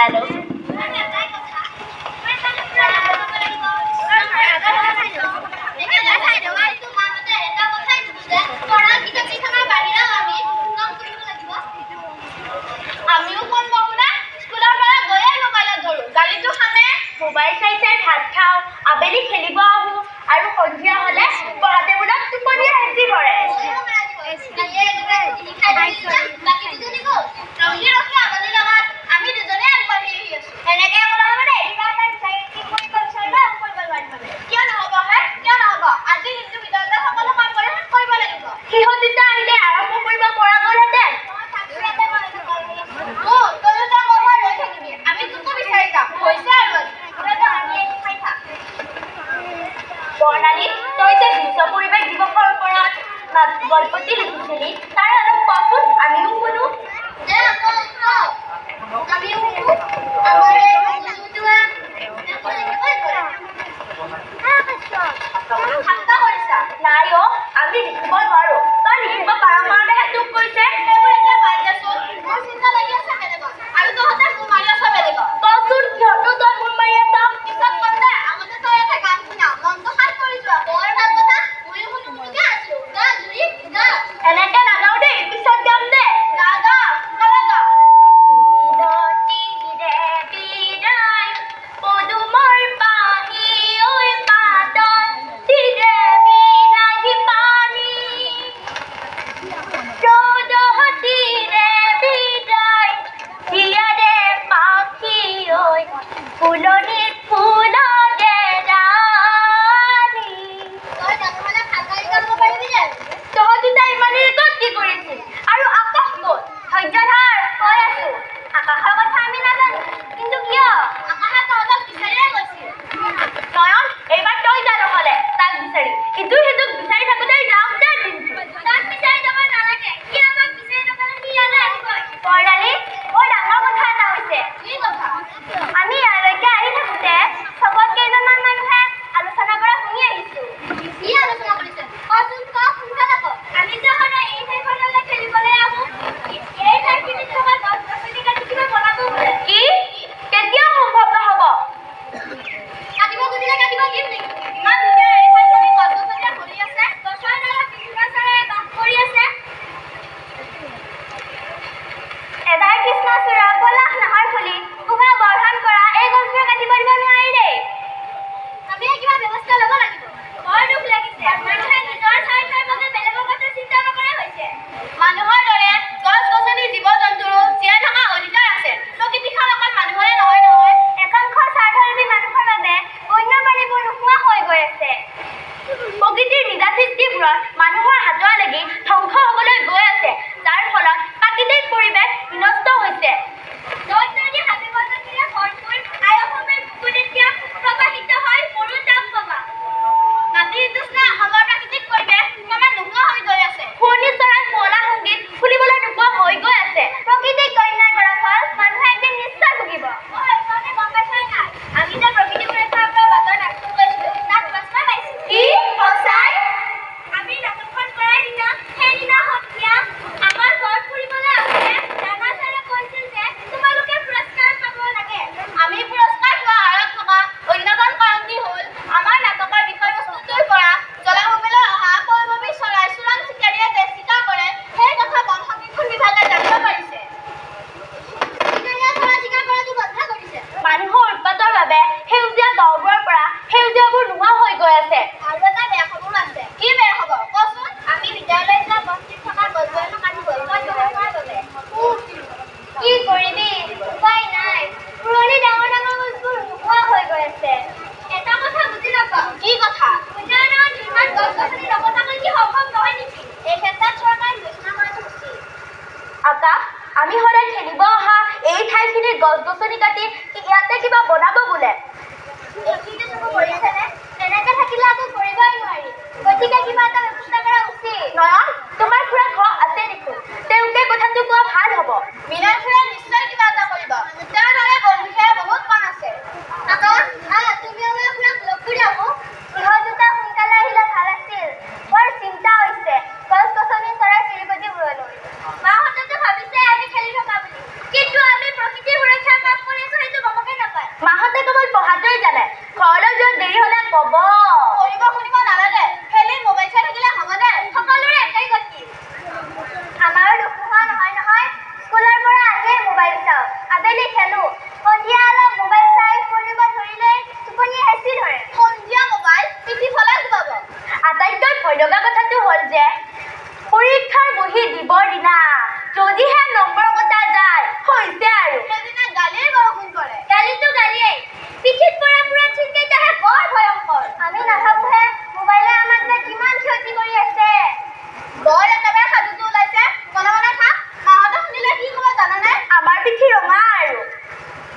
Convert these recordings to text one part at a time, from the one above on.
চাই লওঁচোন। আমিও কম নহুনা, স্কুলৰ পৰা গৈয়ে মোবাইলত ধৰো, গালিটো খামে। মোবাইল চাই চাই ভাত খাওঁ, আবেলি খেলিব আহোঁ আৰু সন্ধিয়া হ'লে পঢ়া টেবুলত টোপনিয়ে হেঁচি ধৰে। আমি দুজনে আগবাঢ়ি আহি আছো। এনেকে একো নহ'ব দেই, কিবা এটা বিচাৰি কি কৰিব বিচাৰিবা একো কৰিব নোৱাৰিম মানে। কিয় নহ'ব হে, কিয় নহ'ব? আজিৰ দিনটোৰ ভিতৰতে সকলো কাম কৰি শেষ কৰিব লাগিব। সিহঁত দুটা আহিলে আৰম্ভ কৰিব পৰা গ'লহেঁতেন। তই দুটা কৰবাত ৰৈ থাকিবি, আমি তোকো বিচাৰি যাম। হৈছে আৰু আজি আমি আহি খাই থাক। বৰ্ণালী, তই যে বিশ্ব পৰিৱেশ দিৱসৰ ওপৰত গল্পটি লিখিছিলি, তাৰ অলপ কচোন, আমিও শুনো। আমিও শুনো। আমাৰ ঠাট্টা কৰিছা? নাই অ, আমি লিখিব নোৱাৰো। তই লিখিব পাৰ কাৰণেহে তোক কৈছে। সেইবোৰ এতিয়া বাদ দেচোন, মোৰ চিন্তা লাগি আছে বেলেগত আৰু তহঁতে মূৰ মাৰি আছ বেলেগত। কচোন, কিহতনো তই মূৰ মাৰি আছ? পিছত কম দে, আগতে তই এটা গান শুনা, মনটো শাত পৰি যোৱা। বৰ ভাল কথা, ময়ো শুনো শুনোকে আছিলো। গা জুৰি গা। এনেকে নাগাও দেই, পিছত গাম দে। গা গা, সোনকালে গা। শিলটিৰে বিৰাই পদুমৰ পাহি ঐ পাতত তীৰে বিলাহী পানী, ৰ'দতীৰে বিৰাই হিয়াৰে পাখি ঐ ফুলনিত ফুলৰে ৰাণী। তই ডাঙৰ হ'লে ভাল গাড়ী গাব পাৰিবি দে। তহঁত দুটা ইমানেই ক'ত কি কৰিছিল আৰু আকাশ ক'ত? ধৈৰ্য ধৰ, কৈ আছো। আকাশৰ কথা আমি নাজানো, কিন্তু কিয়? আকাশে তহঁতক বিচাৰিয়ে গৈছিল। নয়ন, এইবাৰ তই যা নহ'লে তাক বিচাৰি। ইটো সিটোক বিচাৰি থাকোঁতে যাওক দে দিনটো। তাক বিচাৰি যাব নালাগে, সি আমাক বিচাৰি নাপালে সি ইয়ালৈ আহিবই। বৰ্ণালী, বৰ ডাঙৰ কথা এটা হৈছে। কি কথা? আমি ইয়ালৈকে আহি থাকোঁতে চবত কেইজনমান মানুহে আলোচনা কৰা শুনি আহিছো। কি আলোচনা কৰিছে কচোন, ক, সোনকালে ক। আমি যে সদায় এই ঠাইখনলৈ খেলিবলৈ আহো, এই ঠাইখিনিত থকা গছ গছনি কাটি কিবা বনাব বোলে। কি? কেতিয়াও সম্ভৱ নহ'ব। কাটিব খুজিলে কাটিব দিম নেকি? ইমান ধুনীয়া এই ঠাইখিনি গছ গছনিৰে ভৰি আছে, গছৰ ডালত বিভিন্ন চৰাইয়ে বাস কৰি আছে। এডাল কৃষ্ণচূড়া, পলাশ, নাহৰ ফুলি শোভা বৰ্ধন কৰা এই গছবোৰ কাটিব দিব নোৱাৰি দেই। আমি কিবা ব্যৱস্থা ল'ব লাগিব। বৰ দুখ লাগিছে, মানুহে নিজৰ স্বাৰ্থৰ বাবে বেলেগৰ কথা চিন্তা নকৰাই হৈছে। মানুহৰ দৰে গছ গছনি জীৱ জন্তুৰো জীয়াই থকা অধিকাৰ আছে। প্ৰকৃতিখন অকল মানুহৰে নহয় নহয়। একাংশ স্বাৰ্থলোভী মানুহৰ বাবে বন্যপ্ৰাণীবোৰ নোহোৱা হৈ গৈ আছে। প্ৰকৃতিৰ নিজা সৃষ্টিবোৰত মানুহৰ হাতোৰা লাগি ধ্বংস হ'বলৈ গৈ আছে, যাৰ ফলত প্ৰাকৃতিক পৰিৱেশ বিনষ্ট হৈছে। নদ নদী হাবি বননিৰে ভৰপূৰ আই অসমৰ বুকুত এতিয়া প্ৰবাহিত হয় মৰুৰ তাপ প্ৰবাহ। নাতিশীতোষ্ণ অসমৰ প্ৰাকৃতিক পৰিৱেশ ক্ৰমে নোহোৱা হৈ গৈ আছে। শুৱনি চৰাই শুৱলা সংগীত শুনিবলৈ নোপোৱা হৈ গৈ আছে। প্ৰকৃতিক অন্যায় কৰাৰ ফল মানুহে একদিন নিশ্চয় ভুগিব। ঐ, তহঁতে গম পাইছ নাই? আমি যে প্ৰকৃতি সুৰক্ষাৰ ওপৰত বাটৰ নাটকখন কৰিছিলো, তাত পুৰস্কাৰ পাইছো। কি সঁচাই? আমি নাটকখন কৰাৰ দিনা, সেইদিনা সন্ধিয়া আমাৰ ঘৰত ফুৰিবলৈ আহোঁতে ৰাণা ছাৰে কৈছিল যে তোমালোকে পুৰস্কাৰ পাব লাগে। আমি পুৰস্কাৰ পোৱাৰ আঁৰত থকা অন্যতম কাৰণটি হ'ল আমাৰ নাটকৰ বিষয়বস্তুটোৰ পৰা জলাভূমিলৈ অহা পৰিভ্ৰমী চৰাই চোৰাং চিকাৰীয়ে যে চিকাৰ কৰে, সেই কথা বন সংৰক্ষণ বিভাগে জানিব পাৰিছে। চিকাৰীয়ে চৰাই চিকাৰ কৰাটো বন্ধ কৰিছে। মানুহৰ উৎপাতৰ বাবে সেউজীয়া গাঁওবোৰৰ পৰা সেউজীয়াবোৰ নোহোৱা হৈ গৈ আছে। আৰু এটা বেয়া খবৰো আছে। কি বেয়া খবৰ কচোন? আমি বিদ্যালয়লৈ যোৱা পথটিত থকা গছবোৰ হেনো কাটি গ'ল পথ ব্যৱস্থাৰ বাবে। কি কৰিবি, উপায় নাই। পুৰণি ডাঙৰ ডাঙৰ গছবোৰ নোহোৱা হৈ গৈ আছে। এটা কথা বুজি নাপাওঁ। কি কথা? উন্নয়নৰ নিৰ্মাণ গছ গছনি নকটাকৈ কি সম্ভৱ নহয় নেকি? এই ক্ষেত্ৰত চৰকাৰে বিবেচনা কৰাটো উচিত। আকাশ, আমি সদায় খেলিব অহা এই ঠাইখিনিৰ গছ গছনি কাটি ইয়াতে কিবা বনাব বোলে। এইখিনিতে চকু পৰিছেনে? তেনেকে থাকিলে আকৌ কৰিবই নোৱাৰি। গতিকে কিবা এটা ব্যৱস্থা কৰা উচিত। নয়ন, তোমাৰ খুৰা ঘৰ আছে দেখোন, তেওঁকে কথাটো কোৱা ভাল হ'ব। মীনা খুৰাই নিশ্চয় কিবা এটা কৰিব। তেওঁৰ দৰে বন বিষয়া বহুত কম আছে। আকাশ, আহ, তুমি আমাৰ খুৰাক লগ কৰি আহো। ইহঁত দুটা সোনকালে আহিলে ভাল আছিল। বৰ চিন্তা হৈছে গছ গছনি চৰাই চিৰিকটিবোৰলৈ। মাহঁতেতো ভাবিছে আমি খেলি থকা বুলি, কিন্তু আমি প্ৰকৃতিৰ সুৰক্ষাৰ কাম কৰি আছো।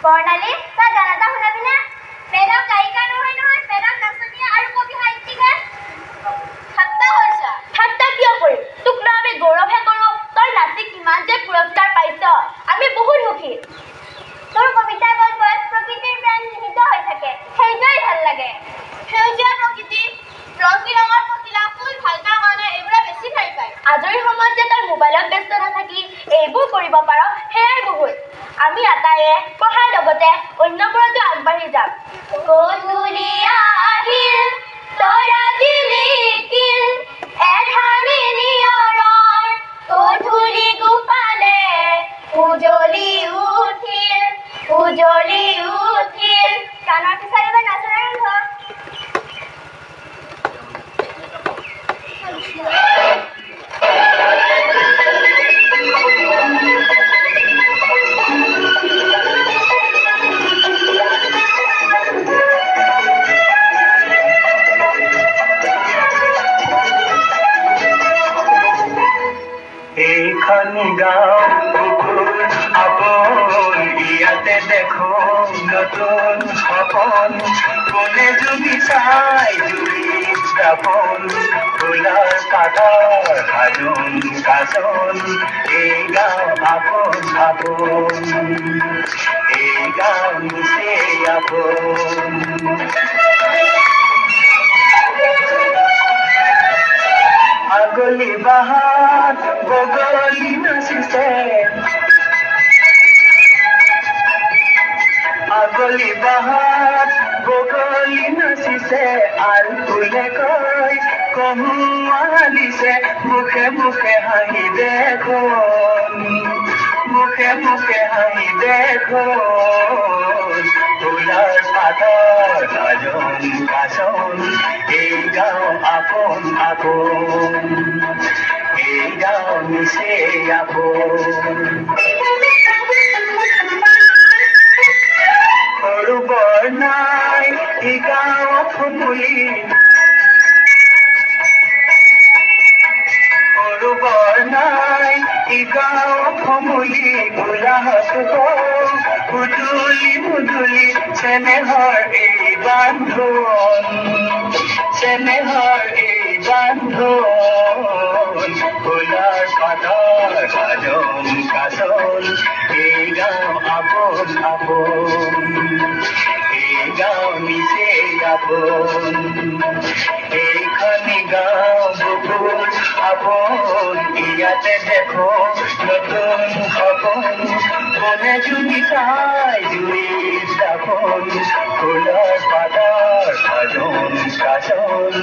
বৰ্ণালী, তই গান এটা শুনাবি না? মেডাম গায়িকা নহয় নহয়, মেডাম নাচনীয়া আৰু কবি সাহিত্যিকহে। ঠাট্টা কৰিছা? ঠাট্টা কিয় কৰিম? তোক লৈ আমি গৌৰৱহে কৰোঁ। তই নাচি কিমান যে পুৰস্কাৰ পাইছ, আমি বহুত সুখী। তোৰ কবিতা গল্পত প্ৰকৃতিৰ প্ৰেম নিহিত হৈ থাকে, সেইটোৱেই ভাল লাগে। সেউজীয়া প্ৰকৃতি, ৰং বিৰঙৰ পখিলা, ফুল ভাল পাওঁ কাৰণে এইবোৰে বেছি ভাল পায়। আজৰি সময়ত যে তই মোবাইলত ব্যস্ত নাথাকি এইবোৰ কৰিব পাৰ, সেয়াই বহুত। আমি আটাইয়ে পঢ়াৰ লগতে অন্যবোৰতো আগবাঢ়ি যাম। গধূলি আহিল, তৰা জিলিকিল, এধানি নিয়ৰৰ গধূলি গোপালে উজলি উঠিল, উজলি উঠিল। গানৰ পিছত এবাৰ নাচন আৰম্ভ। এইখন গাঁও বুকুৰ আপোন, ইয়াতে দেখো নতুন সপোন। কোনে জুমি চাই জুৰি দাপোন, ফুলৰ পাতৰ সাজোন কাচোন। এই গাঁও আপোন আপোন, এই গাঁও নিচেই আপোন। আগলি বাহাত বগলী নাচিছে, আগলি বাহাত বগলী নাচিছে, আল ফুলে কৈ কহুৱা দিছে। মুখে মুখে হাঁহি দেখোন, মুখে মুখে হাঁহি দেখোন। ফুলৰ পাতৰ সাজোন কাচোন, এই গাঁও আপোন আপোন, এই গাঁও নিচেই আপোন। সৰু বৰ নাই ই গাঁৱত সমূলি, সৰু বৰ নাই ই গাঁৱত সমূলি। গোলাহত পুতুলি মুদুলি, চেনেহৰ এই বান্ধোন, চেনেহৰ এই বান্ধোন। ফুলৰ পাতৰ সাজোন কাচোন, এই গাঁও আপোন আপোন, এই গাঁও নিচেই আপোন। এইখনি গাঁও বুকুৰ আপোন, ইয়াতে দেখো নতুন সপোন। বনে জুমি চাই জুই দাপোন, ফুলৰ পাতৰ সাজোন কাচোন।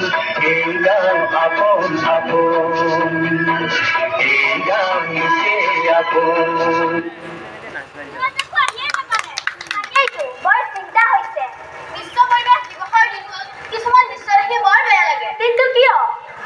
এই গাঁও আপোন আপোন, এই গাঁও নিচেই আপোন। বৰ চিন্তা হৈছে। বিশ্ব পৰিৱেশ দিৱসৰ দিনটোত কিছুমান দৃশ্য দেখি বৰ বেয়া লাগে। কিন্তু কিয়?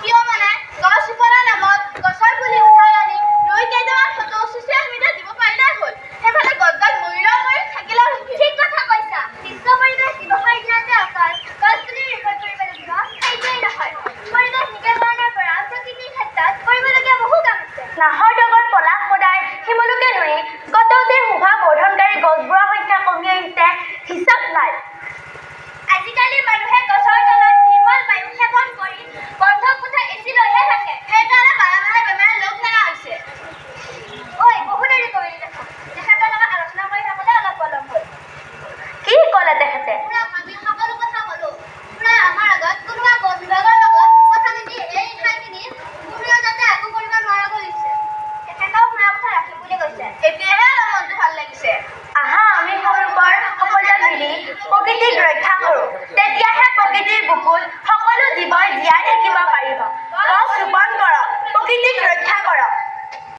কিয় মানে গছ ৰোপণৰ নামত গছৰ পুলি উঠাই আনি ৰুই কেইটামান ফটো ছচিয়েল মিডিয়াত দিব পাৰিলেই হ'ল। সেইফালে গছডাল মৰিলেও মৰিল, থাকিলেও থাকিল। ঠিক কথা কৈছা। বিশ্ব পৰিৱেশ দিৱসৰ দিনা যে অকল গছ পুলি ৰোপণ কৰিব লাগিব সেইটোৱেই নহয়, পৰিৱেশ নিকাকৰণৰ পৰা প্ৰকৃতিৰ ক্ষেত্ৰত কৰিবলগীয়া বহু কাম আছে। নাহৰ, ডগৰ, পলাশ, মদাৰ, শিমলুকে ধৰি কত যে শোভা বৰ্ধনকাৰী গছবোৰৰ সংখ্যা কমি আহিছে, হিচাপ নাই। আজিকালি মানুহে গছৰ তলত নিৰ্মল বায়ু সেৱন কৰি বন্ধ কোঠা এচি লৈহে থাকে, সেইকাৰণে বাৰে বাৰে বেমাৰে লগ লগা হৈছে। ঐ, বহু দেৰি কৰিলি দেখোন। তেখেতৰ লগত আলোচনা কৰি থাকোঁতে অলপ পলম হ'ল। কি ক'লে তেখেতে? খুৰাক আমি সকলো কথা ক'লো। খুৰাই আমাৰ আগত কোনোবা বন বিভাগৰ লগত কথা পাতি এই ঠাইখিনি কোনেও যাতে একো কৰিব নোৱাৰাকৈ দিছে। তেখেতেও খুৰাৰ কথা ৰাখিম বুলি কৈছে। এতিয়াহে অলপ মনটো ভাল লাগিছে। আহা, আমি সৰু বৰ সকলোৱে মিলি প্ৰকৃতিক ৰক্ষা কৰোঁ, তেতিয়াহে প্ৰকৃতিৰ বুকুত সকলো জীৱই জীয়াই থাকিব পাৰিব। গছ ৰোপণ কৰক, প্ৰকৃতিক